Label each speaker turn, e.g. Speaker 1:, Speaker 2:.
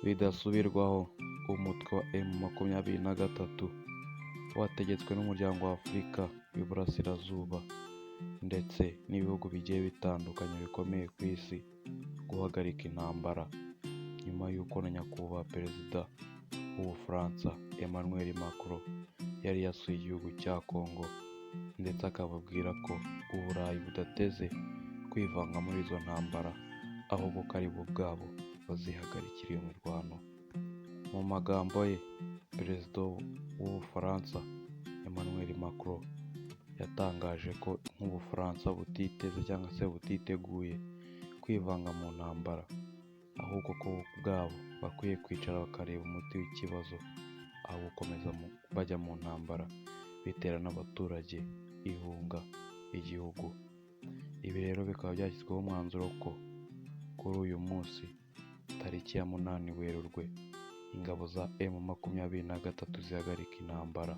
Speaker 1: Bidasubirwaho, umutwe wa M23 wategetswe n'umuryango wa Afurika y'Uburasirazuba ndetse n'ibihugu bigiye bitandukanye bikomeye ku isi guhagarika intambara, nyuma y'uko na nyakubahwa perezida w'Ubufaransa Emmanuel Macron yari yasuye igihugu cya Congo, ndetse akababwira ko Uburayi budateze kwivanga muri izo ntambara, ahubwo ko ari bo ubwabo bazihagarikira iyo mirwano. Mu magambo ye, perezida w'Ubufaransa Emmanuel Macron yatangaje ko nk'Ubufaransa butiteze cyangwa se butiteguye kwivanga mu ntambara, ahubwo ko bo ubwabo bakwiye kwicara bakareba umuti w'ikibazo, aho gukomeza bajya mu ntambara bitera n'abaturage ihunga igihugu. Ibi rero bikaba byashyizweho umwanzuro ko kuri uyu munsi tariki ya 8 Werurwe ingabo za M23 zihagarika intambara.